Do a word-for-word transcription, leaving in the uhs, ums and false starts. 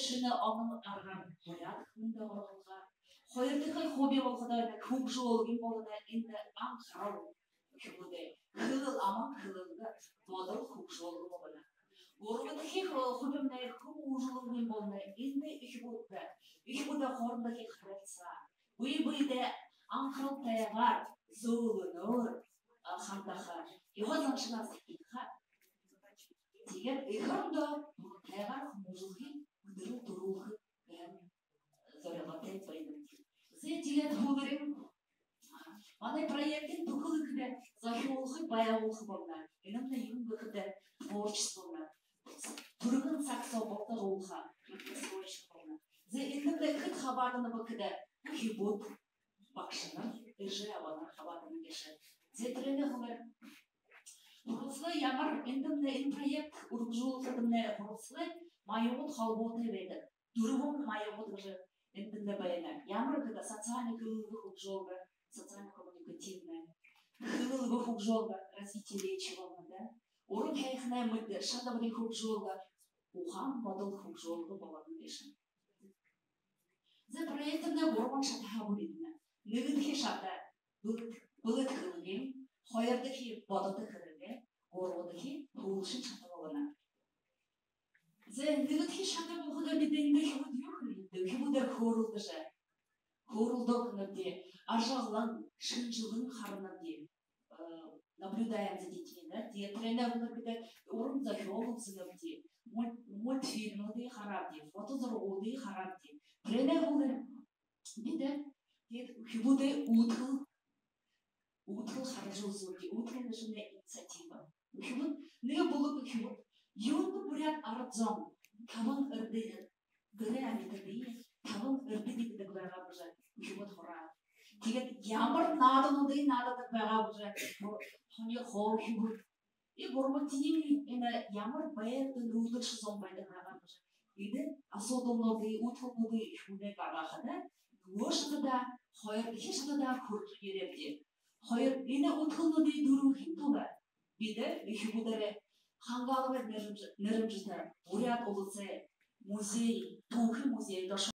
шэнэ онол аргаар буряад хэлэндэ оролдоо. Хоёрдохи хуби болоходоо, хүгжөөлгын болоно, эндэ анхарал үхибүүдэй, хэлэл, аман хэлэлгэ бодол хүгжөөлгэ болоно. Гурбадахи ху-, хубимнай хүм үржэлгын болоно, эндэ үхибүүдэй, үхибүүдэй хоорондохи харилсаа, бэе бэедээ анхаралтайгаар, зөөлэнөөр, а, хандаха, ёһо заншалаа сахиха. Тиигээд эхэ орондоо буртайгаар хүмүүжүүлхын үдэрөө түрүүлхэ гэһэн зорилготой байнабди. Зэ, тиигээд һүүлээрнь, а, манай проектын түхэл гэхэдэ зохёолхы, байгуулха болоно. Энэмнай юун гэхэдэ, творчество болоно. Түргэн саг соо бодолоо оруулха, краткосрочно болоно. Зэ, эндэмнай хэд хабааданааб гэхэдэ, үхибүүд, багшанар, эжы абанар хабаадана гээшэ. Зэ, тэрэнэй һүүлээр һуралсалай ямар, эндэмнай энэ проект үргэлжэлүүлхэдэмнай һуралсалай маягууд холбоотой байдаг. Дүрбэн маягууд гэжэ эндэмнай байна. Ямар гэхэдэ, социальна хэлэлгэ хүгжөөлгэ, социально-коммуникативная, хэлэлгэ хүгжөөлгэ, развитие речи болоно, да. Уран һайханай мэд шадабари хүгжөөлгэ, ухаан бодол хүгжөөлгэ болоно гээшэ. Зэ, проектнай гурбан шатаһаа бүридэнэ. Нэгэдэхи шата бэлэд-, бэлэд хэлэгынь, хоёрдохи бодото хэрэгэй, гурбадахи һүүлшын шата болоно. Зэ, нэгэдэхи шата болоходоо бидэ эндэ үхибүүд юу хэнэбди? Үхибүүдээр хөөрэлдэжэ, хөөрэлдөө хэнэбди, ажаглан, шэнжэлэн харанабди, э, наблюдаем за детьми, да? Тиигээд тэрэнэй һүүлээр бидэ уран зохёол үзэнэбди, муль-, мультфильмүүдые хараабди, фотозурагуудые хараабди. Тэрэнэй һүүлээр бидэ тиигээд үхибүүдэй үүдхэл, үүдхэл хаража үзүүлэбди. Үүдхэл гээшэмнай инициатива. Үхибүүд, нэгэ бүлэг үхибүүд юундэ буряад арад зон табан эрдэ гэрэй амитадые табан эрдэ гэдэг байгааб гэжэ үхибүүд һураа. Тиигээд ямар наадануудые наададаг байгааб гэжэ, хони хоо үхибүүд. И гурбадахинь, энэ ямар байрта нүүдэлшэ зон байдаг байгааб гэжэ, эдэ асуудалнуудые, үүдхэлнүүдые үхибүүдэй гаргахада, нүгөө шатадаа, хоёрдохи шатадаа хүрэжэ ерээбди. Хоёр, энэ үүдхэлнүүдые дүүргэхын тула бидэ үхибүүдээрээ Хангаловай нэрэмж-, нэрэмжэтэ Буряад Уласай музей, түүхын музей,